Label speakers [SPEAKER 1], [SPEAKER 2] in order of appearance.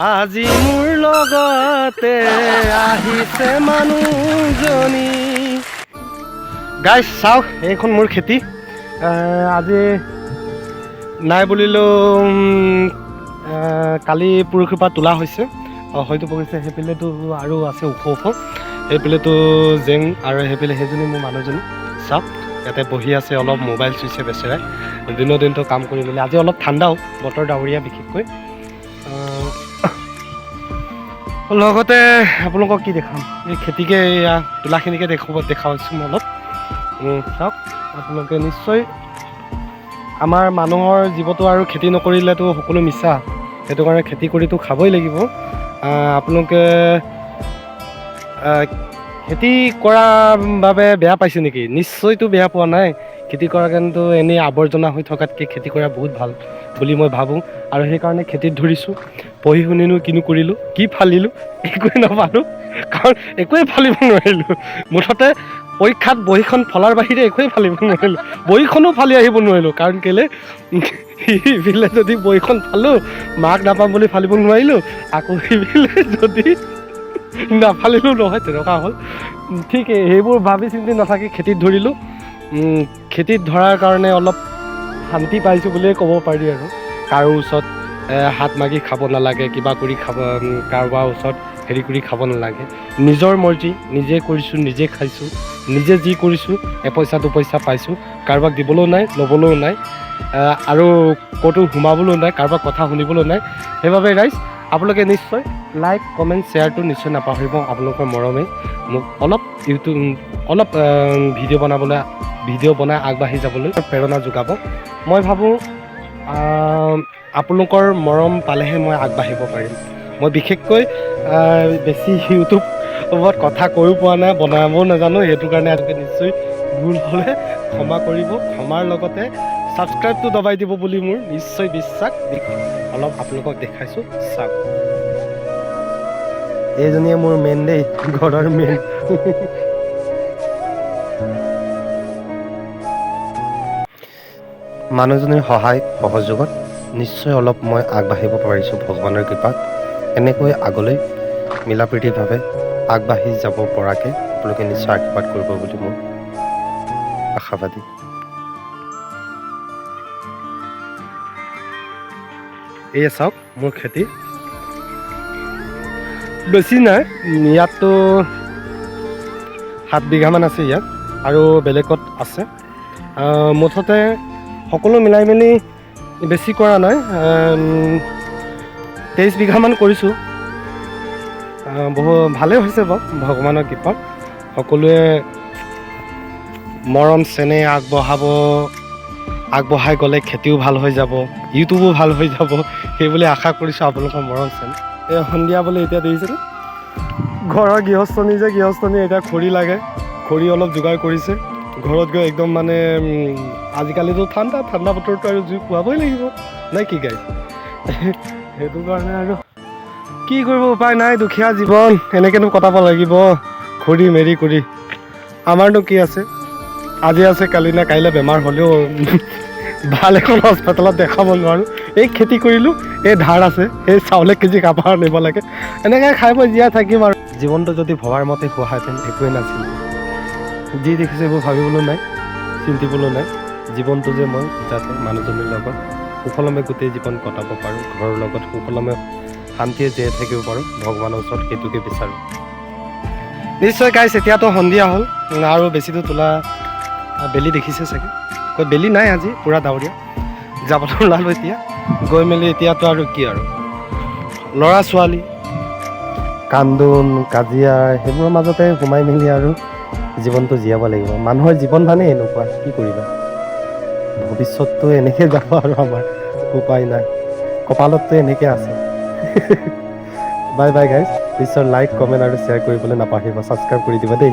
[SPEAKER 1] আজি মোৰ লগতে আহিছে মানুহজনী। গাইজ, চাওক, এইখন মোৰ খেতি। আজি নাই বুলিলেও কালি পৰহিৰ পৰা তোলা হৈছে। হয়তো পকিছে। সেইফালেতো আৰু আছে ওখ ওখ, সেইফালেতো জেং আৰু সেইফালে সেইজনী মোৰ মানুহজনী। চাওক, ইয়াতে বহি আছে, অলপ মোবাইল চুইছে বেচেৰাই। দিনৰ দিনটো কাম কৰি মেলি আজি অলপ ঠাণ্ডাও, বতৰ ডাৱৰীয়া বিশেষকৈ। লগতে আপোনালোকক কি দেখাম? এই খেতিকে, এয়া তোলাখিনিকে দেখুৱাব দেখাইছোঁ মই অলপ। চাওক আপোনালোকে নিশ্চয়, আমাৰ মানুহৰ জীৱটো আৰু খেতি নকৰিলেতো সকলো মিছা। সেইটো কাৰণে খেতি কৰিতো খাবই লাগিব। আপোনালোকে খেতি কৰাৰ বাবে বেয়া পাইছে নেকি? নিশ্চয়তো বেয়া পোৱা নাই। খেতি কৰা কাৰণেতো এনেই আৱৰ্জনা হৈ থকাতকৈ খেতি কৰা বহুত ভাল বুলি মই ভাবোঁ আৰু সেইকাৰণে খেতিত ধৰিছোঁ। পঢ়ি শুনিনো কিনো কৰিলোঁ, কি ফালিলোঁ? একোৱেই নাপালোঁ, কাৰণ একোৱেই ফালিব নোৱাৰিলোঁ। মুঠতে পৰীক্ষাত বহীখন ফলাৰ বাহিৰে একোৱেই ফালিব নোৱাৰিলোঁ। বহীখনো ফালি আহিব নোৱাৰিলোঁ, কাৰণ কেলৈ, সিফালে যদি বহীখন ফালোঁ মাৰ্ক নাপাম বুলি ফালিব নোৱাৰিলোঁ, আকৌ সিফালে যদি নাফালিলেও নহয়, তেনেকুৱা হ'ল। ঠিক সেইবোৰ ভাবি চিন্তি নাথাকি খেতিত ধৰিলোঁ। খেতিত ধৰাৰ কাৰণে অলপ শান্তি পাইছোঁ বুলিয়ে ক'ব পাৰি আৰু কাৰো ওচৰত হাত মাগি খাব নালাগে, কিবা কৰি খাব, কাৰোবাৰ ওচৰত হেৰি কৰি খাব নালাগে। নিজৰ মৰ্জি, নিজে কৰিছোঁ, নিজে খাইছোঁ, নিজে যি কৰিছোঁ এপইচা দুপইচা পাইছোঁ, কাৰোবাক দিবলৈও নাই, ল'বলৈও নাই, আৰু ক'তো সোমাবলৈও নাই, কাৰোবাক কথা শুনিবলৈও নাই। সেইবাবে ৰাইজ, আপোনালোকে নিশ্চয় লাইক, কমেণ্ট, শ্বেয়াৰটো নিশ্চয় নাপাহৰিব। আপোনালোকৰ মৰমেই মোক অলপ ইউটিউব অলপ ভিডিঅ' বনাবলৈ, ভিডিঅ' বনাই আগবাঢ়ি যাবলৈ প্ৰেৰণা যোগাব। মই ভাবোঁ, আপোনালোকৰ মৰম পালেহে মই আগবাঢ়িব পাৰিম। মই বিশেষকৈ বেছি ইউটিউবত কথা কৈও পোৱা নাই, বনাবও নাজানো। সেইটো কাৰণে আপোনালোকে নিশ্চয় ভুল হ'লে ক্ষমা কৰিব। ক্ষমাৰ লগতে ছাবস্ক্ৰাইবটো দবাই দিব বুলি মোৰ নিশ্চয় বিশ্বাস। অলপ আপোনালোকক দেখাইছোঁ, চাওক। এইজনীয়ে মোৰ মেইন দেই, ঘৰৰ মেইন। মানুহজনীৰ সহায় সহযোগত নিশ্চয় অলপ মই আগবাঢ়িব পাৰিছোঁ ভগৱানৰ কৃপাত। এনেকৈ আগলৈ মিলা প্ৰীতিভাৱে আগবাঢ়ি যাব পৰাকৈ আপোনালোকে নিশ্চয় আশীৰ্বাদ কৰিব বুলি মোৰ আশাবাদী। এয়া চাওক মোৰ খেতি, বেছি নাই। ইয়াততো 7 বিঘামান আছে ইয়াত আৰু বেলেগত আছে। মুঠতে সকলো মিলাই মেলি বেছি কৰা নাই, 23 বিঘামান কৰিছোঁ। বহু ভালেই হৈছে বাৰু ভগৱানৰ কৃপাত। সকলোৱে মৰম চেনেহ আগবঢ়াব, আগবঢ়াই গ'লে খেতিও ভাল হৈ যাব, ইউটিউবো ভাল হৈ যাব, সেই বুলি আশা কৰিছোঁ। আপোনালোকৰ মৰম চেনেহ। এই সন্ধিয়া বোলে এতিয়া দেখিছেনে, ঘৰৰ গৃহস্থনী যে, গৃহস্থনী এতিয়া খৰি লাগে, খৰি অলপ যোগাৰ কৰিছে। ঘৰত গৈ একদম মানে আজিকালিতো ঠাণ্ডা ঠাণ্ডা বতৰটো আৰু জুই পুৱাবই লাগিব নে কি গাইজ? সেইটো কাৰণে আৰু কি কৰিব, উপায় নাই। দুখীয়া জীৱন এনেকৈনো কটাব লাগিব খৰি মেৰি কৰি। আমাৰনো কি আছে? আজি আছে কালি নাই। কাইলৈ বেমাৰ হ'লেও ভাল এখন হস্পিটেলত দেখাব নোৱাৰোঁ। এই খেতি কৰিলোঁ, এই ধাৰ আছে, এই চাউল 1 কেজি কাপোৰ আনিব লাগে, এনেকৈ খাই বৈ জীয়াই থাকিম আৰু। জীৱনটো যদি ভবাৰ মতে হোৱাহেঁতেন একোৱেই নাছিল। যি দেখিছোঁ এইবোৰ ভাবিবলৈ নাই, চিন্তিবলৈ নাই। জীৱনটো যে মই যাতে মানুহজনীৰ লগত সুকলমে গোটেই জীৱন কটাব পাৰোঁ, ঘৰৰ লগত সুকলমে শান্তিয়ে জীয়াই থাকিব পাৰোঁ, ভগৱানৰ ওচৰত সেইটোকে বিচাৰোঁ। নিশ্চয় গাইছ, এতিয়াতো সন্ধিয়া হ'ল আৰু বেছিতো তোলা বেলি দেখিছে চাগে, ক'ত বেলি নাই, আজি পূৰা ডাৱৰীয়া। যাবলৈ ওলালোঁ এতিয়া গৈ মেলি। এতিয়াতো আৰু কি আৰু, ল'ৰা ছোৱালী কান্দোন কাজিয়া সেইবোৰৰ মাজতে সোমাই মেলি আৰু জীৱনটো জীয়াব লাগিব। মানুহৰ জীৱন মানে এনেকুৱা, কি কৰিবা? ভৱিষ্যতটো এনেকৈ যাব আৰু আমাৰ উপায় নাই, কপালতটো এনেকৈ আছে। Bye bye guys. নিশ্চয় লাইক, কমেণ্ট আৰু শ্বেয়াৰ কৰিবলৈ নাপাহৰিব। ছাবস্ক্ৰাইব কৰি দিবা দেই।